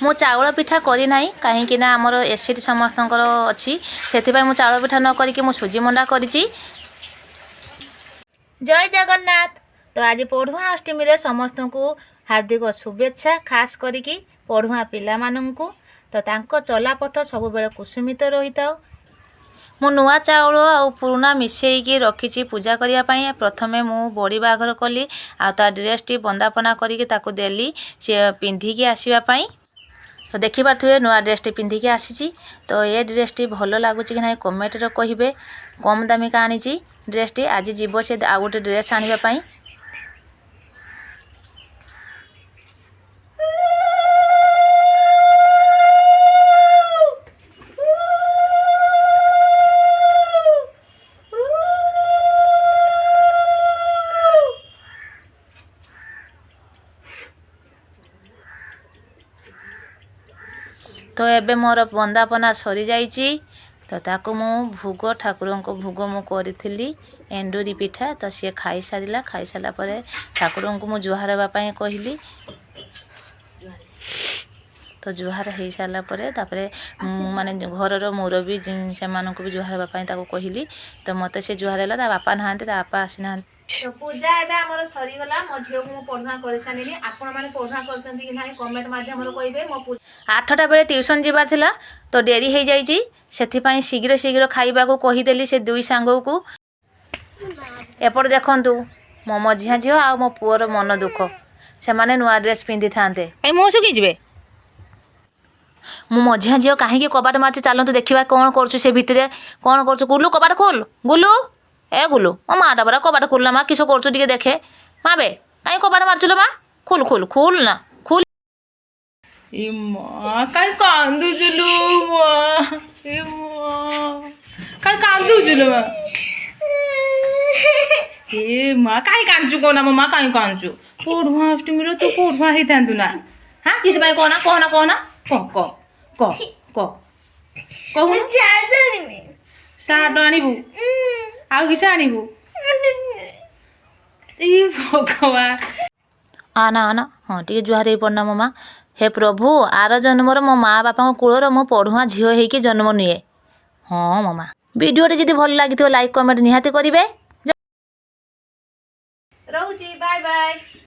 ମୁଁ ଚାଉଳ ପିଠା କରିନାହିଁ, କାହିଁକି ନା ଆମର ଏସିଡ଼୍ ସମସ୍ତଙ୍କର ଅଛି। ସେଥିପାଇଁ ମୁଁ ଚାଉଳ ପିଠା ନ କରିକି ମୁଁ ସୁଜି ମଣ୍ଡା କରିଛି। ଜୟ ଜଗନ୍ନାଥ। ତ ଆଜି ପଢ଼ୁଆଁ ଅଷ୍ଟମୀରେ ସମସ୍ତଙ୍କୁ ହାର୍ଦ୍ଦିକ ଶୁଭେଚ୍ଛା, ଖାସ୍ କରିକି ପଢ଼ୁଆଁ ପିଲାମାନଙ୍କୁ। ତ ତାଙ୍କ ଚଲାପଥ ସବୁବେଳେ କୁସୁମିତ ରହିଥାଉ। ମୁଁ ନୂଆ ଚାଉଳ ଆଉ ପୁରୁଣା ମିଶେଇକି ରଖିଛି ପୂଜା କରିବା ପାଇଁ। ପ୍ରଥମେ ମୁଁ ବଡ଼ି ବାହାଘର କଲି ଆଉ ତା ଡ୍ରେସ୍ଟି ବନ୍ଦାପନା କରିକି ତାକୁ ଦେଲି ସିଏ ପିନ୍ଧିକି ଆସିବା ପାଇଁ। ତ ଦେଖିପାରୁଥିବେ, ନୂଆ ଡ୍ରେସ୍ଟି ପିନ୍ଧିକି ଆସିଛି। ତ ଏ ଡ୍ରେସ୍ଟି ଭଲ ଲାଗୁଛି କି ନାହିଁ କମେଣ୍ଟରେ କହିବେ। କମ୍ ଦାମିକା ଆଣିଛି ଡ୍ରେସ୍ଟି। ଆଜି ଯିବ ସେ ଆଉ ଗୋଟେ ଡ୍ରେସ୍ ଆଣିବା ପାଇଁ। ତ ଏବେ ମୋର ବନ୍ଦାପନା ସରିଯାଇଛି। ତ ତାକୁ ମୁଁ ଭୋଗ, ଠାକୁରଙ୍କ ଭୋଗ ମୁଁ କରିଥିଲି ଏଣ୍ଡୁରି ପିଠା। ତ ସିଏ ଖାଇସାରିଲା। ଖାଇସାରିଲା ପରେ ଠାକୁରଙ୍କୁ ମୁଁ ଜୁହାର ହେବା ପାଇଁ କହିଲି। ତ ଜୁହାର ହେଇସାରିଲା ପରେ ତାପରେ ମୁଁ ମାନେ ଘରର ମୁରବି ସେମାନଙ୍କୁ ବି ଜୁହାର ହେବା ପାଇଁ ତାକୁ କହିଲି। ତ ମୋତେ ସେ ଜୁହାର ହେଲା। ତା ବାପା ନାହାନ୍ତି, ତା ବାପା ଆସିନାହାନ୍ତି। ତ ପୂଜା ଏବେ ଆମର ସରିଗଲା। ମୋ ଝିଅକୁ ମୁଁ ପଢ଼ୁଆଁ କରିସାରିଲିଣି। ଆପଣମାନେ ପଢ଼ୁଆଁ କରିଛନ୍ତି କି ନାହିଁ କମେଣ୍ଟ ମାଧ୍ୟମରେ କହିବେ। ମୋ 8ଟା ବେଳେ ଟ୍ୟୁସନ୍ ଯିବାର ଥିଲା, ତ ଡେରି ହେଇଯାଇଛି। ସେଥିପାଇଁ ଶୀଘ୍ର ଶୀଘ୍ର ଖାଇବାକୁ କହିଦେଲି ସେ ଦୁଇ ସାଙ୍ଗକୁ। ଏପଟେ ଦେଖନ୍ତୁ, ମୋ ମଝିଆ ଝିଅ ଆଉ ମୋ ପୁଅର ମନ ଦୁଃଖ। ସେମାନେ ନୂଆ ଡ୍ରେସ୍ ପିନ୍ଧିଥାନ୍ତେ। କାଇଁ ମୁହଁ ଶୁଖିଯିବେ? ମୁଁ ମଝିଆ ଝିଅ କାହିଁକି କବାଟ ମାରୁଛି, ଚାଲନ୍ତୁ ଦେଖିବା କ'ଣ କରୁଛୁ ସେ ଭିତରେ। କ'ଣ କରୁଛୁ ଗୁଲୁ? କବାଟ ଖୋଲ ଗୁଲୁ, ଏ ଗୁଲୁ। ମୋ ମାଆଟା ପରା କବାଟ ଖୋଲନା ମା। କିସ କରୁଛୁ ଟିକେ ଦେଖେ ମା। ବେ କାହିଁ କବାଟ ମାରୁଛୁ ଲୋ ମା? ଖୋଲ, ଖୋଲ, ଖୋଲ ନା, ଖୋଲ। ଏ ମା, କାଇଁ କାନ୍ଦୁଛୁ ଲୋ ମା? ଏ ମା, କାଇଁ କାନ୍ଦୁଛୁ ଲୋ ମା? ଏ ମା, କାଇଁ କାନ୍ଦୁଛୁ କହନା ମୋ ମା, କାଇଁ କାନ୍ଦୁଛୁ? ପଢୁଆ ଅଷ୍ଟମୀର ତୁ ପଢୁଆ ହେଇଥାନ୍ତୁ ନା? ହଁ, କିସ ପାଇଁ କହନା, କହନା, କହନା। କହ, କହ, କହ, କହ, କହୁନୁ। ସାର୍ଟ ଆଣିବୁ, ଆଉ କିସ ଆଣିବୁ? ଏଇ ଭଗବାନ! ଆନା, ଆନା। ହଁ, ଟିକେ ଜୁହାର ହେଇ ପଡ଼ନା ମୋ ମା। ହେ ପ୍ରଭୁ, ଆର ଜନ୍ମର ମୋ ମା ବାପାଙ୍କ କୂଳର ମୁଁ ପଢ଼ୁଆଁ ଝିଅ ହେଇକି ଜନ୍ମ ନିଏ। ହଁ ମୋ ମା। ଭିଡ଼ିଓଟି ଯଦି ଭଲ ଲାଗିଥିବ, ଲାଇକ୍ କମେଣ୍ଟ ନିହାତି କରିବେ। ରହୁଛି, ବାଏ ବାଏ।